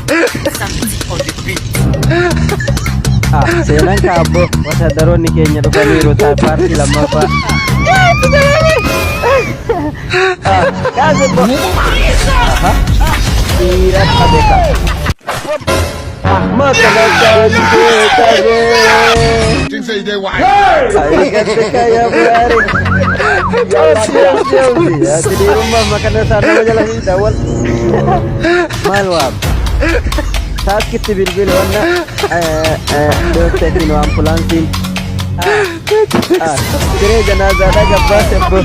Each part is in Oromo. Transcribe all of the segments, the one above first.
Santi on the beat. Ah, seenaan kaabboo wataadaroonni keenya dhufaniiru taa paartii lammaffaa. Ah, kaase bo. Aha. Dhiira qabe ka. Ah, makalakkaan kee qabee. Things say they wise. Argatte kaya bu'aare. Obsi obsi obsi. Ati dhiirummaa makana isaa nama jala hiita wal. Maal waam? Taaskitti bilbile wanna dooktartiin ambulaansiin. Siree janaazaadhaa gabbaase abbo.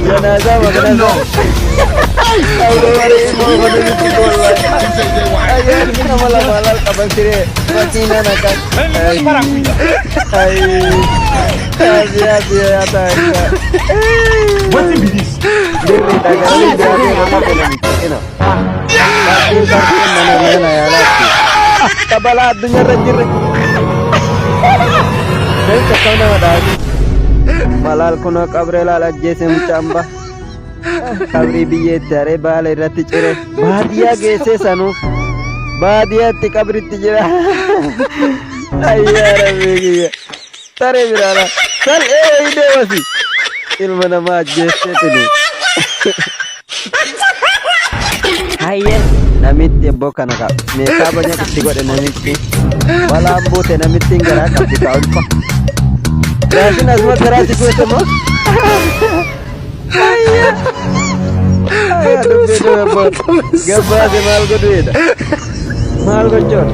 Janaazaa makana isaa. Awuroo waree immoo mana miti wallahi. Things say they wise. Ayyaanni nama lama laal qaban siree makiinaan akkas. Ay, ay, yaa ta'a. Wetin be this? Birri dhagaa jiraatee irra namicha kino. Paartiin paartiin mana mana yaalaatti. Kabalaa addunyaarra hin jirre. Namicha akkam nama dhaati. Malaal kunoo qabree laal ajjeese mucaan ba. Qabrii biyyeetti haree baala irratti cire. Baadiyyaa geessee sanuu. Baadiyyaatti qabritti jira. Ayyaa rabbii kiyya. Saree biraara. Sal'ee wayii deemasi. Ilma namaa ajjeessee tuni. Hayyee namitti ebboo kana ka meeshaa banya itti godhe namitti. Balaan buute namittiin garaa qabdi ka ulfa. Gaafin asuma garaa si guute moo? Hayyee. Ayyaa dubbii dhume ebboo. Gabbaase maal godhu jedha. Maal gochoon?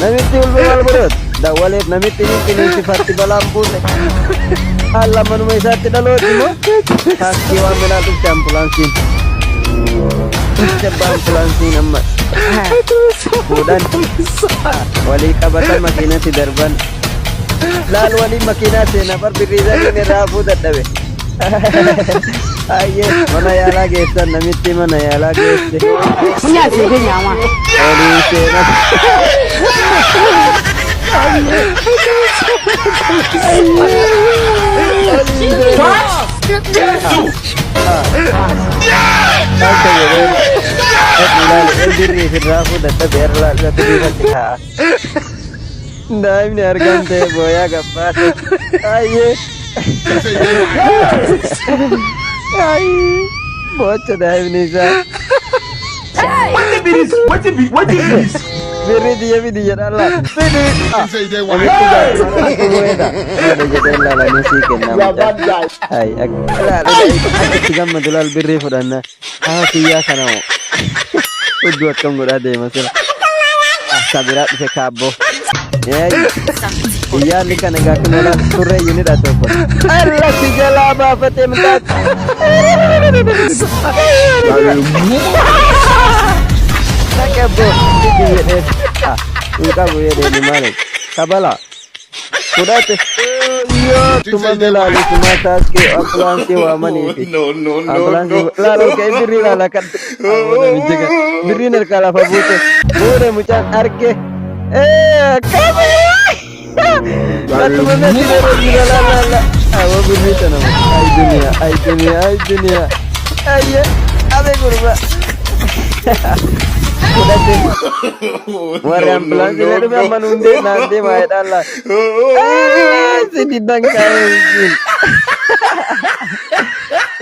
Namitti ulfa maal godhuut? Dawwaleef namitti ni qiniinsifatti balaan buute. Haala manuma isaatti dhalooti moo? Taaksii waan minaa dhufte ambulaansiin. Dhufte abbaa ambulaansiin amma. Fuudhan walii qabatan makiinatti darban. Laal waliin makiinaa seena bar birriisaniin irraa hafuu dadhabe. Ayyee mana yaalaa geessan namitti mana yaalaa geesse. Olii seenaa. Akka jedheen ilaali birrii irraa hafuu dadhabe irra laal birriifatti kaa'a. Daa'imni argamte booyaa gabbaase. Ayyee. Things say they wise. Ayyee. Boocha daa'imni isaa. Wetin be this? Wetin be this? Birrii xiyya fidi jedhaan laal. Fidi. Things say they wise. Namitti gaafata weedha. Weedha jedhee laalanii sii kennaa mucaa. Ay, laal akka itti gammadu laal birrii fudhanna. Haa kiyyaa kana moo. Hudduu akkam godhaa deema sila. Akka biraa dhufe kaabboo. Santi on the Iyyaalli beat. kana egaa kun olaal surree iyyuu ni dha tokko. Alla si jalaa baafatee mucaatti. Dhaqe abboo fidi jedheen. Ah, hin qabu jedheen maali. Kabala. Fudhate. Yoo tumame laalu tumaa taaskee ambulaansii waamaniifi. No, no, no, Ambulaansii no. laala ol ka'ee birrii laala kan namicha kan birriin harkaa lafa buute fuudhe mucaan arge. Ee akkami. Tumame siree jira laala laala. Awwa birrii sana ay duniyaa ay duniyaa ay duniyaa. Ayye abe gurba. Fudhate. Warri No, no, ambulaansii no, illee dhufe amma no. nuun deemnaan deemaa jedhaan laala. Si diddan kaa'ee miskiin.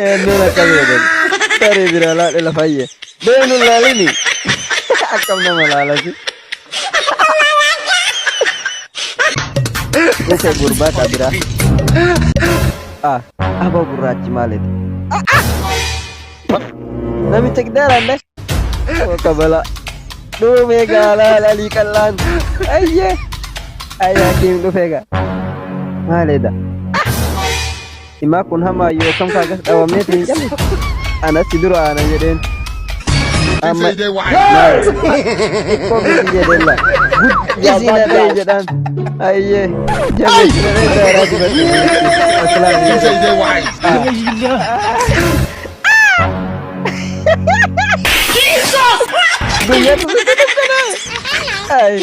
Eenyuun akkam jedhan. Tarii biraa laadhe lafayye. Deemnu laalini. Akkam nama laalasi. Dhufe gurbaa On the kabiraa. beat. Ah, aboo gurraachi maalidha? Namicha gidaaraan Kabala. Dhume gaalaa lalii qallaan. Ayyee. Ayyaa hakiim dhufe egaa. Maalidha? Himaa kun hamaa yoo kam kaagas dhawameeti hin qabne. Anatti dura aana jedheen. Things Amma say they wise. xiqqoo miti jedheen laa. Guddisii na dhahi jedhaan. Ayyee. Jabeessi na dhahi daaraa dibadhe. Things say they wise. Guyyaa dhufe dukkana. Ay.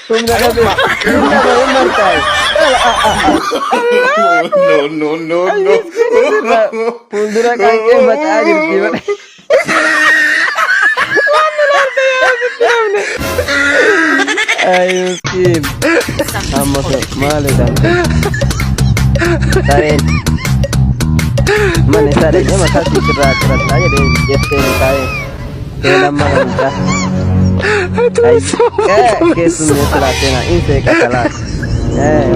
Humna dhabe. Humna dhabe martaa'e. No, no, no, no. Fuuldura qaanqee faca'aa jirti. Ay, miskiin. Amma maalidha? Sareen. Mana isaa dhaqee mataa sirraa ciradhaa jedhee jetteen taa'ee. Seenaan mana mucaa. Ay, keessummeessa laa seenaa in seeqa kalaas.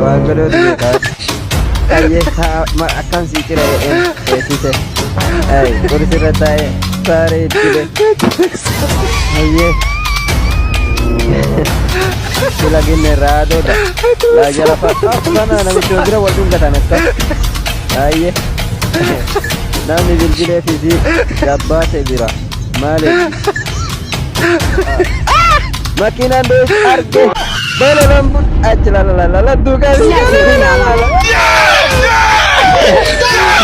Waan godhuutu beekaa. Ayyee akkam sii cira jedheen teessise. Ay, kursirra taa'ee saree itti de. Ayyee. Sila ginne raadoodha. Laa jala akkana namicha bira wal dhungatan akkas. Ayyee. Namni bilbilee fi gabbaate bira. Maaliif? Makiinaan dees arge. Bala lambun achi lala lala lala duukaa fiigaa lala.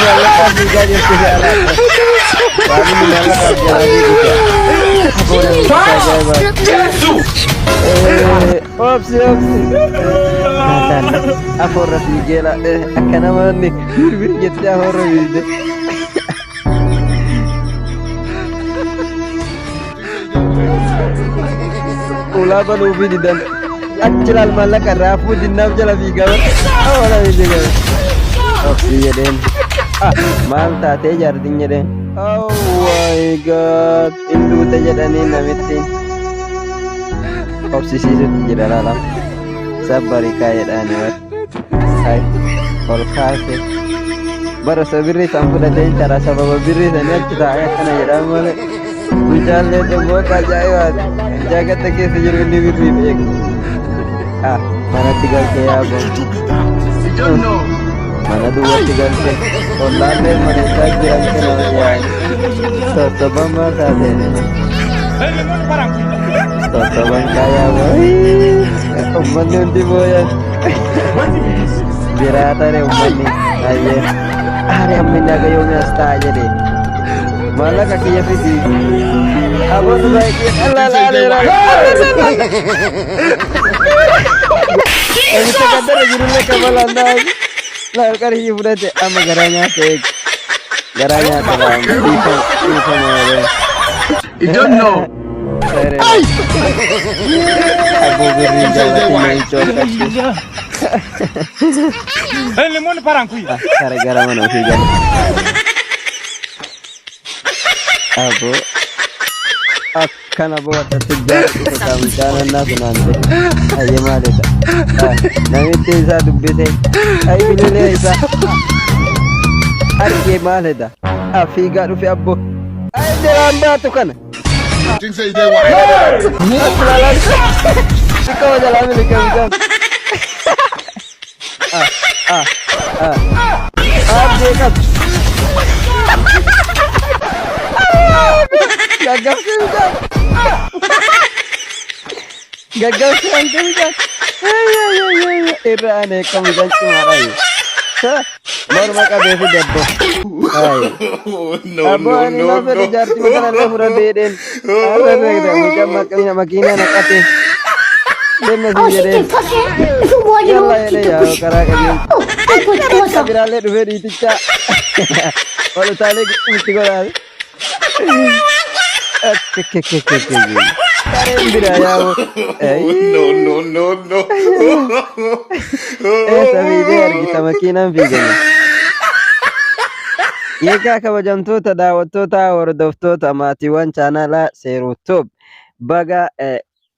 Mallaqa fiigaa jirti jaalladha. Waamni mallaqaaf jalaa fiigu. Aboo namicha ajaa'ibaati. Obsi obsi. Lala afoorra fiigee la akka namoonni birbir jettee afoorra fiigde. Ulaa banuufii didan. Achi laal maallaqa raafuu dinnaaf jala fiigaa. Awwaala fiigee. Obsi jedheen. Ah, maal taatee jaartiin jedheen. Oh my God. Hin duute jedhanii namittiin. Obsisiisutti jira laalam. Sabbari kaa jedhaani bar. Hai. Ol kaase. Bara osoo birrii san fudhatee hin tara sababa birrii sanii achi taa'ee akkana jedhaan malee. Mucaallee immoo ajaa'ibaati. Mucaa gadda keessa jiru inni birrii beeku. Ah, manatti galchee yaaboo. Mana duwwaatti galchee. Ollaallee mana isaa jiran kana yaa'an. Sossoban maal taate? Sossoban kaayaa Uummanni hundi booyan. Jiraatare uummanni. Ayyee. Ani amma inni haga yoomii as taa'a jedhe. Maallaqa kiyya fidi. Aboon baay'ee laala. Namicha gaddara jirullee kafalaan taa'e. Laal qarshii fudhate amma garaa nyaata eegi. Garaa nyaata laal dhiifama dhiifama malee. You don't know. Saree. Aboo birriin jaalatin namicha wakkatti. Kara gara mana ofii gala. Aboo. Akkana booddatti jaarsi kutaa mucaan annaa funaante. Ayye maalidha? Namitti isaa dubbise. Ay bililee isaa. Argee maalidha? Fiigaa dhufe abbo. Ay jalaan baatu kana. Think say they white. Xiqqoo jalaa miliqe mucaan. Ah ah ah. Abdee qabu. Gaggabsee mucaan. Gaggabsee hanga mucaan. Irra aanee akka mucaan cimaadha. Morma qabee fi dabbo. No, Abbo no, ani no, maa fedhe no. jaartii kanallee fudhadhe jedheen. Har'a beekta mucaan makiinaa naqate. Deemna Oh, siin she jedheen. can push it. If you want, you Yalla she jedhee can yaa push. karaa qajeelcha. Oh, I put Akka biraallee dhufee dhiiticha. Ol utaalee itti godhaate. Sareen biraa yaa'u. No, no, no, no. Eessa fiigee argita makiinaan fiiganii. Egaa kabajamtoota daawwattoota hordoftoota maatiiwwan chaanaalaa Seeruu Tube baga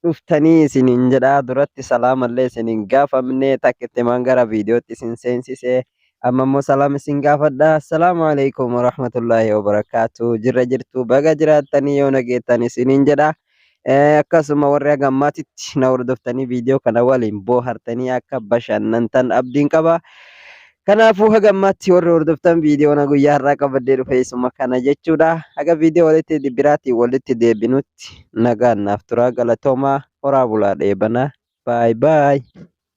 dhuftanii isiniin jedhaa. Duratti salaamallee isiniin gaafamne takka gara viidiyootti isin seensisee amma immoo salaam isin gaafadha. Assalaamu alaikum warahmatullaahi wabarakaatu. Jirra jirtu, baga jiraattanii yoo nageettan isiniin jedha. Akkasuma warri haga ammaatitti na hordoftanii viidiyoo kana waliin boohartanii akka bashannantan abdiin qaba. Kanaafuu haga ammaatti warri hordoftan viidiyoo na guyyaa har'aa qabadhee dhufe isuma kana jechuudha. Haga viidiyoo walitti biraatiin walitti deebinutti nagaan naaf turaa, galatoomaa, horaa bulaa, dheebanaa. Bye bye.